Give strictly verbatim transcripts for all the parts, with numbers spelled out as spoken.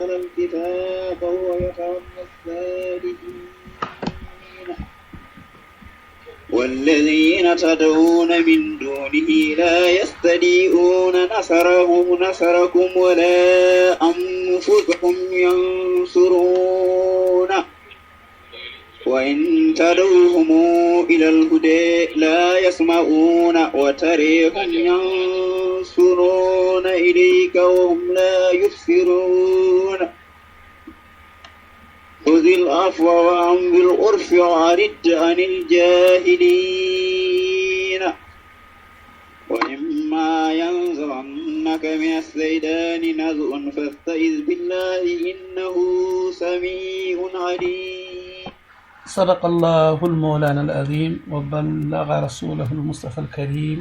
الكتاب ويتولى الصالحين. والذين تدعون من دونه لا يستطيعون نصرهم، نصركم ولا أنفسهم ينصرون. وإن تدعوهم إلى الهدى لا يسمعون، وتراهم ينظرون إليك وهم لا يبصرون. خذ العفو وأمر بالعرف وأعرض عن الجاهلين. وإما ينزغنك من الشيطان نزغ فاستعذ بالله إنه سميع عليم. صدق الله المولانا العظيم وبلغ رسوله المصطفى الكريم،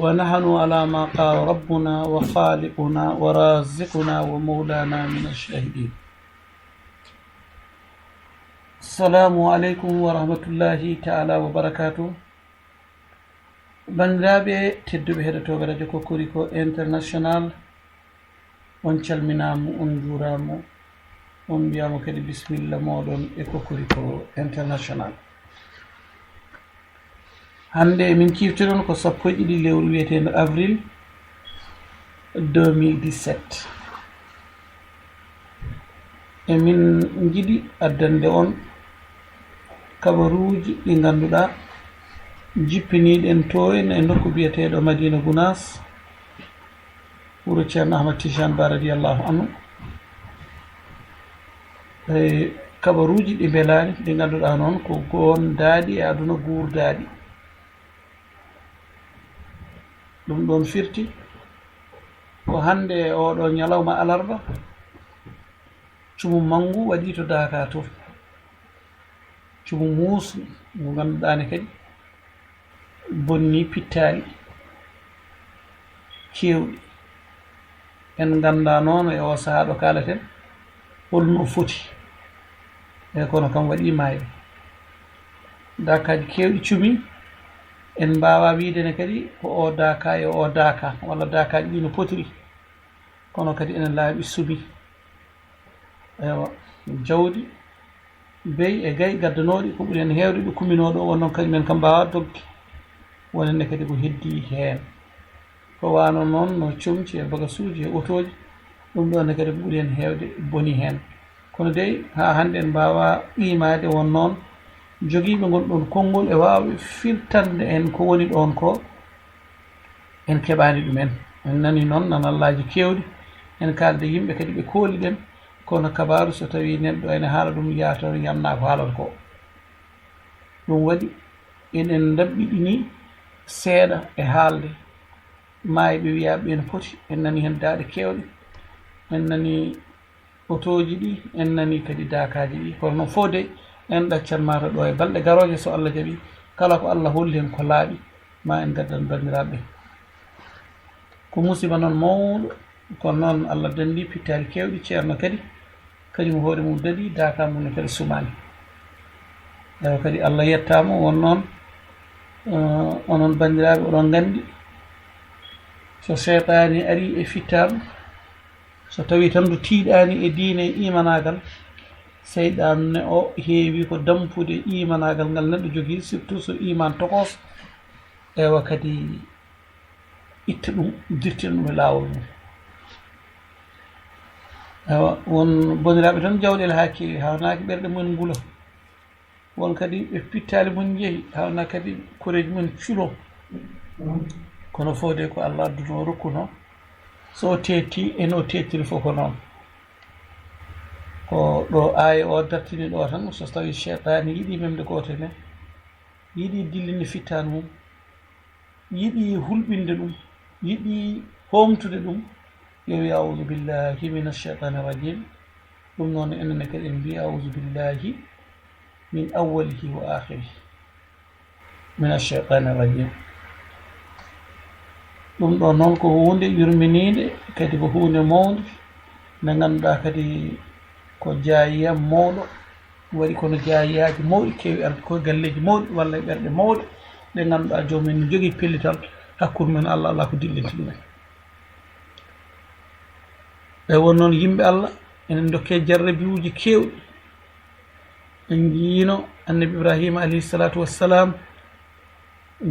ونحن على ما قال ربنا وخالقنا ورازقنا ومولانا من الشاهدين. السلام عليكم ورحمة الله تعالى وبركاته. Banndiraaɓe tedduɓe heɗotooɓe Radio Kokoriko International, on calminaama, on njuuraama, on mbiyaama kadi bisimilla mooɗon e Kokoriko International. Hannde emin ciiftiron ko sappo e ɗiɗi lewru wiyeteendu avril deux mille dix-sept. Emin njiɗi addande on kabaruuji ɗi ngannduɗaa jippiniiɗen to en e nokku biyeteeɗo Madina Gunaas, wuro Ceerno Ahmad Tijaan Ba radiyallahu anhu. E kabaruuji ɗi mbelaani, ɗi ngannduɗaa noon ko goondaaɗi e aduna guurdaaɗi. Ɗum ɗoon firti ko hannde e oɗo ñalawma alarba, cumu manngu waɗi to Daaka to. Cumu muus ngu ngannduɗaa ne kadi bonni pittaali keewɗi. En nganndaa noon e o sahaa ɗo kaalaten holno foti. E kono kam waɗi maayɓe. Daakaaji keewɗi cumi. En mbaawaa wiyde ne kadi ko o daaka e o daaka, walla daakaaji ɗi no potiri. Kono kadi ene laaɓi sumi. Ewa, jawdi, beyi e gayi gaddanooɗi ko ɓuri en heewde ɓe kuminoo ɗo, won noon kañum en kam mbaawaa dogde. Wonande kadi ko heddii heen. Ko wano noon no comci e bagasuuji e otooji, ɗum ɗoon ne kadi ko ɓuri en heewde boni heen. Kono dey, haa hannde en mbaawaa qiimaade won noon jogiiɓe ngol ɗoon konngol e waawɓe firtande en ko woni ɗoon ko, en keɓaani ɗum en. En nanii noon nanallaaji keewɗi, en kaalde yimɓe kadi ɓe kooliɗen, kono kabaaru so tawii neɗɗo ene haala ɗum, yaha tan yamna ko haalata ko. Ɗum waɗi eɗen ndaɓɓiɗini seeɗa e haalde maayɓe wiyaaɓe ɓe no poti, en nanii heen daaɗe keewɗe, en nanii otooji ɗi, en nanii kadi daakaaji ɗi. Kono noon fof de, en ɗaccan mata ɗo e balɗe garooje so Allah jaɓii, kala ko Allah holli heen ko laaɓi, ma en ngaddan banndiraaɓe ɓe. Ko musiba noon mawɗo, kono noon Allah danndi pittaali keewɗi, Ceerno kadi, kañum hoore mum daɗi, daaka mum ne kadi sumaani. Ewa kadi Allah yettaama, won noon, eh, onon banndiraaɓe, oɗon nganndi, so seytaane arii e fittaandu, so tawii tan ndu tiiɗaani e diine e iimanaagal, seyɗaan ne o heewi ko dampude iimanaagal ngal neɗɗo jogii, surtout so iimaan tokos, ewa kadi itta ɗum, dirtina ɗum e laawol mum. Ewa, won banndiraaɓe tan jawɗeele haa keewi, hawnaaki ɓerɗe mum en ngula. Won kadi ɓe pittaali mum njehi, hawna kadi koreeji mum culo. Kono fof de ko Allah adduno, rokkuno. So o teetti, en o teettiri fof ko noon. Ko ɗo aaya o dartini ɗo tan, so tawi seytaane yiɗi memde gooto men, yiɗi dillinde fittaandu mum, yiɗi hulɓinde ɗum, yiɗi hoomtude ɗum, yo wiy, "A'uuzu billaahi mina sheytaani rajiim." Ɗum noon, enen ne kadi en mbiy, "A'uuzu billaahi min awwalihi wa aakhirihi mina sheytaani rajiim." Ɗum ɗo noon ko huunde yurminiinde, kadi ko huunde mawnde, nde ngannduɗaa kadi ko jaayiya mawɗo, waɗi kono jaayiyaaji mawɗi keewi arde ko e galleeji mawɗi walla e ɓerɗe mawɗe, ɗe ngannduɗaa joom men ne jogii pellital hakkunde men Allah, alaa ko dillinta ɗumen. Ɓe won noon yimɓe Allah, Enen dokke jarrabiwuuji keewɗi. En njiino Annabi Ibrahima alayhi salaatu wassalam,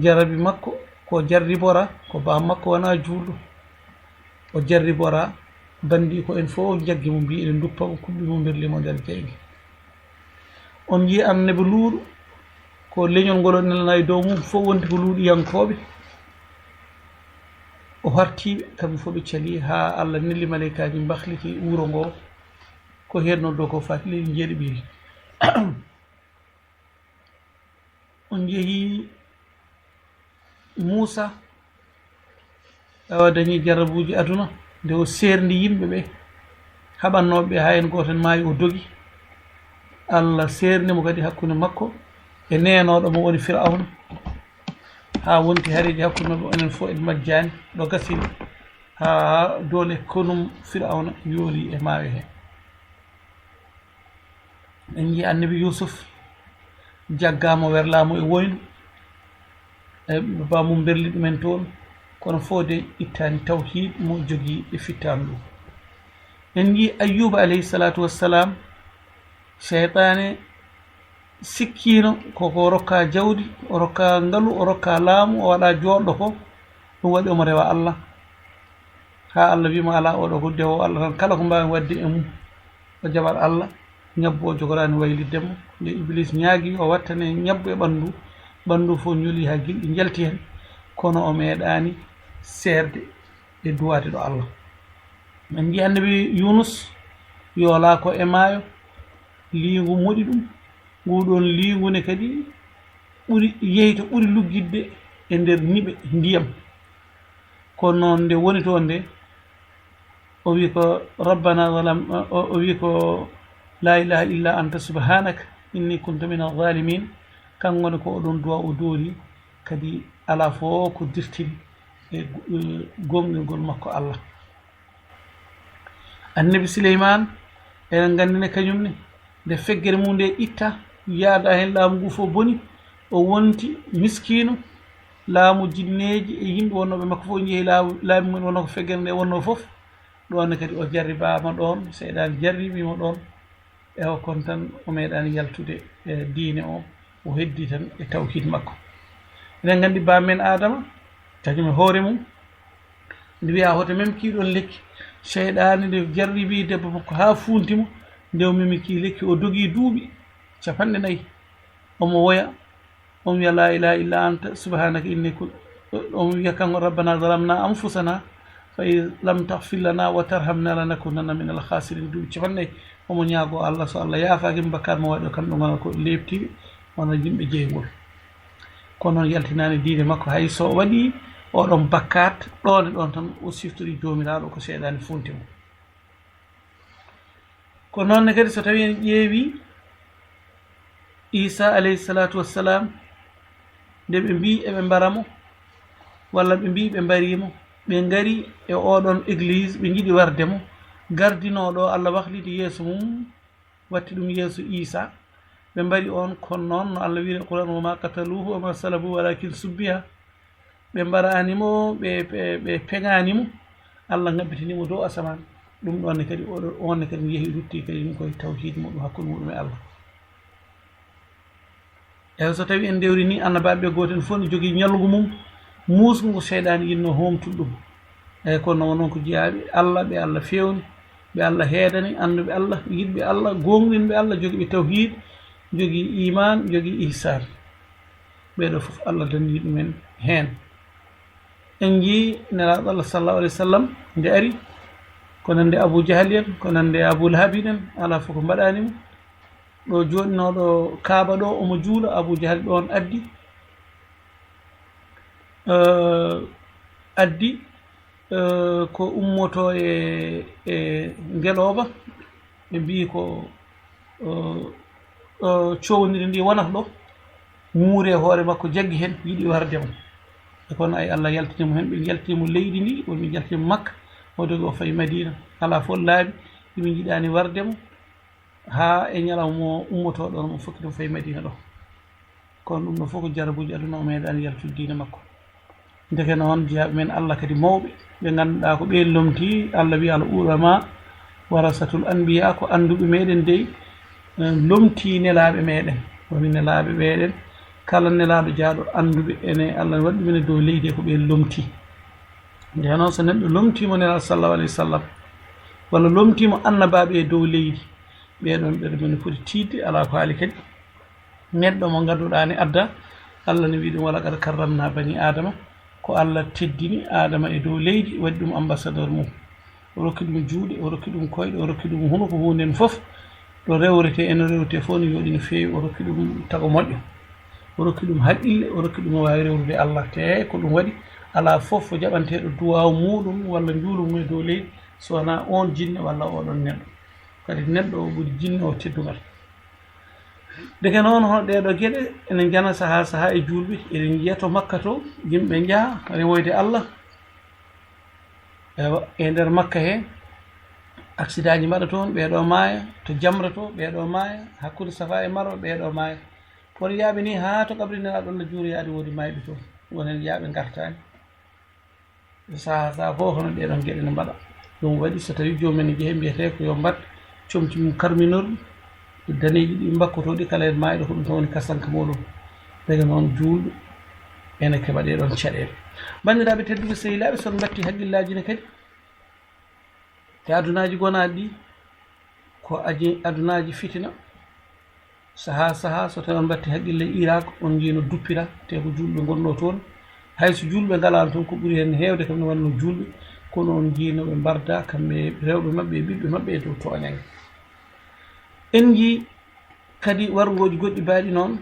jarrabi makko ko jarribora, ko baa makko wonaa juulɗo. O jarribora, banndiiko en fof njaggi mo, mbii eɗen nduppa mo, kuɓɓi mo, mberli mo nder jeyge. On njii Annabi Luuɗu, ko leñol ngol o nelana e dow mum fof wonti ko luuɗiyankooɓe. O hartiiɓe, kamɓe fof ɓe calii haa Allah nelli maleykaaji mbahliti wuro ngoo. Ko heen noddoo ko faati leydi njeeɗiɓiri. On njehii Muusa, awa dañi jarrabuuji aduna, nde o seerndi yimɓe ɓe haɓannooɓe ɓe, haa heen gooto en maayi, o dogi. Allah seerndi mo kadi hakkunde makko e neenooɗo mo woni Firawna, haa wonti hareeji hakkunde maɓɓe, onon fof en majjaani ɗo gasiri, haa doole konum Firawna yooli e maayo hee. En njii Annabi Yuusuf jaggaama, werlaama e woynu, e baba mum mberli ɗumen toon, kono fof de ittaani tawhiid mo jogii e fittaandu. En njii Ayyuuba alayhi salaatu wassalam, seytaane sikkiino ko, ko o rokka jawdi, o rokka ngalu, o rokka laamu, o waɗa jooɗɗo ko, ɗum waɗi omo rewa Allah. Haa Allah wii mo, "Alaa, oɗo ko dewo Allah tan, kala ko mbaawen waɗde e mum, o jaɓat Allah." Ñabbu o jogoraani waylitde mo. Nde Iblis ñaagi o wattane ñabbu e ɓanndu, ɓanndu fof ñoli haa gilɗi njalti heen, kono o meeɗaani seerde e duwaade ɗo Allah. En njii Annabi Yunus yoolaa ko e maayo, liingu moɗi ɗum. Ngu ɗoon liingu ne kadi ɓuri, yehi to ɓuri luggitde e nder niɓe ndiyam. Kono noon nde woni toon nde, o wi ko, "Rabbana zalam-, o, o wi ko, 'La ilaha illa anta subhanaka inni kuntu min az-zalimin.'" Kanko ne ko oɗon duwa o doori, kadi alaa fof ko dirtiri e go-, e goongɗingol makko Allah. Annabi Suleymaan, eɗen nganndi ne kañum ne, nde feggere mum nde itta, yaada heen laamu ngu fof boni, o wonti miskiino, laamu jinneeji e yimɓe wonnooɓe makko fof njehi laamu, laamu mum wonnoo ko feggere nde wonnoo fof. Ɗoon ne kadi o jarribaama ɗoon, seyɗaane jarribii mo ɗoon. Ewa, kono tan o meeɗaani yaltude e diine o, o heddi tan e tawhiid makko. Eɗen nganndi baamen Aadama, kañum e hoore mum, nde wiya hoto mem kii ɗoon lekki, seyɗaane nde jarribii debbo makko haa fuunti mo, nde o memi kii lekki, o dogii duuɓi capanɗe nayi. Omo woya, omo wiya, "La ilaha illa anta subhanaka inni kun-," omo wiya kanko, "Rabbana zalamna anfusana fa in lam taghfir lana wa tarhamna lanakunanna min al-khasirin." Duuɓi capanɗe nayi omo ñaago Allah, so Allah yaafaaki mo bakkaat mo waɗi o, kamɓe ngona ko leeptiiɓe, wona yimɓe jeyngol. Kono noon yaltinaani diine makko, hay so waɗi oɗon bakkaat, ɗoon e ɗoon tan o siftori Joomiraaɗo ko seyɗaane fuunti mo. Ko noon ne kadi, so tawii en ƴeewii Iisaa alayhi salaatu wassalaam, nde ɓe mbii eɓe mbara mo, walla ɓe mbii ɓe mbarii mo, ɓe ngari e ooɗoon église, ɓe njiɗi warde mo, gardinoo ɗo Allah wakliti yeeso mum, watti ɗum yeeso Iisaa, ɓe mbari oon. Kono noon, no Allah wiiri e Qur'aan, "Wa maa qataluuhu wa maa salabuuhu walaakin subbiha." Ɓe mbaraani mo, ɓe, ɓe, ɓe peŋaani mo, Allah ngabbitini mo dow asamaan. Ɗum ɗoon ne kadi, oɗo, oon ne kadi yehi rutti kadi ɗum koye tawhiid muɗum hakkunde muɗum e Allah. Eeyi, so tawii en ndewri nii, annabaaɓe ɓe gooto heen fof ne jogii ñalngu mum, muusngu ngu seyɗaani yiɗnoo hoomtude ɗum. Eeyi, kono noon ko jiyaaɓe Allah, ɓe Allah feewni, ɓe Allah heedani, annduɓe Allah, yiɗɓe Allah, goongɗinɓe Allah, jogiiɓe tawhiid, jogii iimaan, jogii ihsaan. Ɓee ɗoo fof Allah danni ɗumen heen. En njii Nelaaɗo Allah sallallahu alayhi wa sallam nde ari, ko nande Abu Jahal en, ko nande Abu Lahabin en, alaa fof ko mbaɗaani mo. Ɗo jooɗinooɗo Kaaba ɗo, omo juula, Abu Jahal ɗoon addi, eh, addi, eh, ko ummotoo e, e ngelooba, ɓe mbii ko, eh, eh, cowniri ndi wonata ɗo, muuri e hoore makko, jaggi heen, yiɗi warde mo. E kono ay Allah yaltini mo heen, ɓe njaltini mo leydi ndi, woni ɓe njaltini mo Makka, o dogi o fayi Madiina. Alaa fof laabi, ɓe njiɗaani warde mo, haa e ñalawma o ummotoo ɗoon, mo fokkiti mo fayi Madiina ɗo. Kono ɗum ɗo fof ko jarabuuji aduna, o meeɗaani yaltude diine makko. Ndeke noon, jiyaaɓe men Allah kadi mawɓe, ɓe ngannduɗaa ko ɓeen lomtii, Allah wiya, "Al ulama Warasatul anbiya, ko annduɓe meɗen dey, eh, lomtii nelaaɓe meɗen. Woni nelaaɓe meɗen, kala nelaaɗo jaaɗo annduɓe ene, Allah waɗi ɗum ene dow leydi, ko ɓe lomtii. Nde noon, so neɗɗo lomtiima nelaaɗo sallallahu alayhi wa sallam, walla lomtiima annabaaɓe e dow leydi, ɓee ɗoon ɓe ɗum ene foti tiiɗde, alaa ko haali kadi. Neɗɗo mo ngannduɗaa ne adda, Allah ne wi'i ɗum, "Wala qad karramna bani Adama." Ko Allah teddini Adama e dow leydi, waɗi ɗum ambassadeur mum. O rokki ɗum juuɗe, o rokki ɗum koyɗe, o rokki ɗum hunuko, huunde en fof. Ɗo rewretee, eno rewretee fof no yooɗi no feewi, o rokki ɗum tago moƴƴo. O rokki ɗum haqqille, o rokki ɗum o waawi rewrude Allah. Te ko ɗum waɗi, alaa fof ko jaɓanteeɗo duwaaw muuɗum walla njuulu mum e dow leydi, so wonaa oon jinne walla oo ɗoon neɗɗo. Kadi neɗɗo o ɓuri jinne o teddungal. Ndeke noon, hono ɗee ɗoo geɗe ene njana sahaa sahaa e juulɓe, eɗen njiya to Makka to, yimɓe njaha rewoyde Allah. Ewa, e nder Makka he, accident ji mbaɗa toon, ɓee ɗoo maaya, to Jamra to, ɓee ɗoo maaya, hakkunde Safa e Marwa, ɓee ɗoo maaya. Won yaaɓe ni haa to qabri Nelaaɗo Allah juuroyaade woodi maayɓe toon. Won heen yaaɓe ngartaani. Sahaa sahaa fof hono ɗee ɗoon geɗe ne mbaɗa. Ɗum waɗi so tawii joomum en jehe mbiyetee ko yo mbaɗ comci mum karminorɗi, daneeji ɗi mbakkotooɗi kala heen maayɗo ko ɗum tan woni kasanka muuɗum. Ndeke noon juulɗo ene keɓa ɗee ɗoon caɗeele. Banndiraaɓe tedduɓe sehilaaɓe, so on mbattii hakkillaaji ne kadi, te adunaaji gonaaɗi ɗi, ko aji adunaaji fitina. Sahaa sahaa, so tawii on mbattii hakkille e Irak, on njii no duppira, te ko juulɓe ngonnoo toon. Hay so juulɓe ngalaano toon, ko ɓuri heen heewde kam ne wonnoo juulɓe, kono on njii no ɓe mbardaa, kamɓe e rewɓe maɓɓe e ɓiɓɓe maɓɓe e dow tooñannge. En njii kadi warngooji goɗɗi baaɗi noon,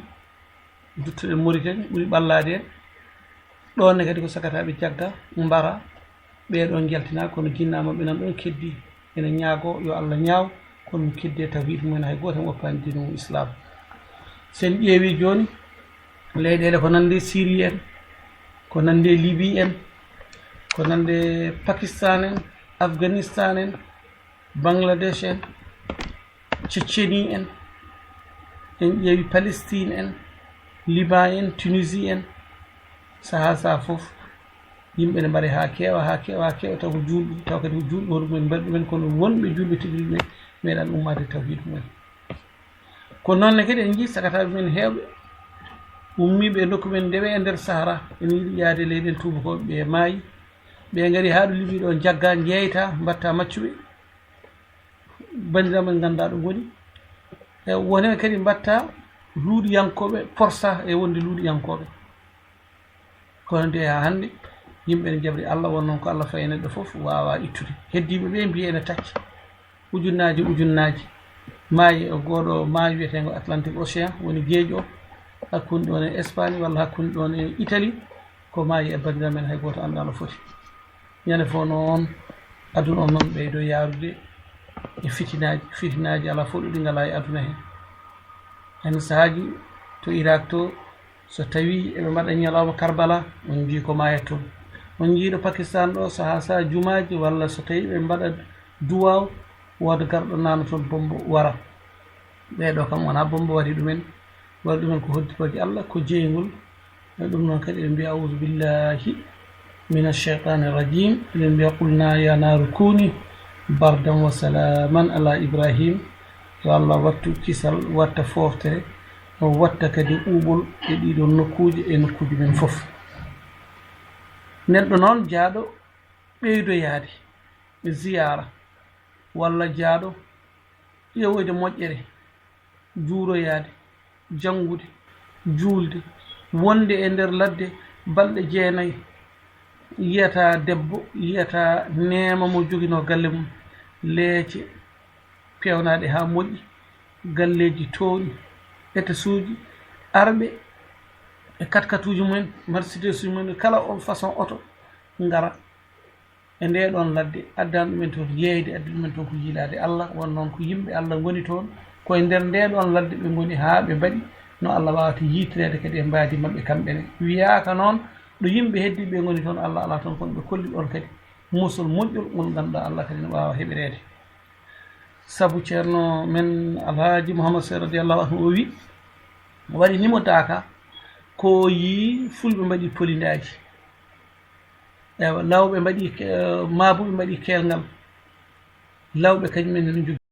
duttoɗen Mauritanie, ɓuri ɓallaade en. Ɗoon ne kadi ko sakataaɓe jagga, mbara, ɓee ɗoo njaltinaa, kono jinnaa maɓɓe nan ɗoon keddii. Ene ñaagoo yo Allah ñaaw, kono mi keddii e tawhiid mum en, hay gooto en woppaani diine mum Islaam. So en ƴeewii jooni, leyɗeele ko nande Siri en, ko nande Libi en, ko nande Pakistan en, Afganistan en, Bangladesh en, Tchétchénie en, en ƴeewi Palestine en, Liban en, Tunisie en, sahaa sahaa fof, yimɓe ne mbaɗa haa keewa, haa keewa, haa keewa, taw ko juulɓe, taw kadi ko juulɓe hono ɗumen mbaɗi ɗumen, kono wonɓe juulɓe tigi ɗumen meeɗaani ummaade tawhiid mumen. Ko noon ne kadi en njii sakataaɓe men heewɓe ummiiɓe e nokku men ndewe e nder Sahara, ene yiɗi yaade leyɗeele tuubakooɓe, ɓe maayi, ɓe ngari haa ɗo Libi ɗo, njaggaa, njeeyta, mbaɗta maccuɓe. Banndiraaɓe men nganndaa ɗo ngoni. E won heen kadi mbaɗta luuɗiyankooɓe, porsa e wonde luuɗiyankooɓe. Kono nde haa hannde, yimɓe ne njaɓri Allah, won noon ko Allah fayi e neɗɗo fof waawaa ittude. Heddiiɓe ɓe mbiya ene tacca. Ujunnaaji, ujunnaaji. Maayi e gooɗo maayo wiyeteengo Atlantique Océan, woni geejo o, hakkunde ɗoon e Espagne walla hakkunde ɗoon e Italie, ko maayi e banndiraaɓe men hay gooto anndaa no foti. Ñande fof noon, aduna on noon ɓeydo yaarude e fitinaaji, fitinaaji alaa fof ɗo ɗi ngalaa e aduna heen. Heen sahaaji to Irak to, so tawii eɓe mbaɗa ñalawma Karbala, on njii ko maayata toon. On njii ɗo Pakistan ɗo, sahaa sahaa jumaaji, walla so tawii ɓe mbaɗa duwaaw, wooda garɗo naana toon, bombo wara. Ɓee ɗo kam wonaa bombo waɗi ɗumen, waɗi ɗumen ko hoddirooje Allah, ko jeyngol. E ɗum noon kadi eɗen mbiya, "Auzu billahi min ash-shaytani rajim." Eɗen mbiya, "Qulna ya naru kuni bardan wa salaman ala Ibrahim." Yo Allah wattu kisal, watta fooftere, o watta kadi ɓuuɓol e ɗiɗo nokkuuje e nokkuuje men fof. Neɗɗo noon jaaɗo ɓeydoyaade e ziyaara walla jaaɗo ƴeewoyde moƴƴere, juuroyaade, janngude, juulde, wonde e nder ladde balɗe jeenayi, yiyata debbo, yiyata neema mo joginoo galle mum, leece peewnaaɗe haa moƴƴi, galleeji tooñi, etasuuji, arɓe e katkatuuji mumen, mercedesuuji mumen, kala on façon oto ngara. E ndee ɗoon ladde, addani ɗumen toon yeeyde, addi ɗumen toon ko yiilaade Allah, won noon ko yimɓe Allah ngoni toon, ko e nder ndee ɗoon ladde ɓe ngoni haa ɓe mbaɗi no Allah waawata yiytireede kadi e mbaadi maɓɓe kamɓe ne. Wiyaaka noon ɗo yimɓe heddiiɓe ngoni toon, Allah alaa toon, kono ɓe kolli ɗoon kadi musol moƴƴol ngol ngannduɗaa Allah kadi no waawa heɓireede. Sabu ceerno men Alhaaji Muhammad Sey radiyallahu anhu o wi, waɗi ni mo daaka, ko yii fulɓe mbaɗi polindaaji. Ewa, lawɓe mbaɗi ke-, maabuɓe mbaɗi keelngal. Lawɓe kañum en ene njogii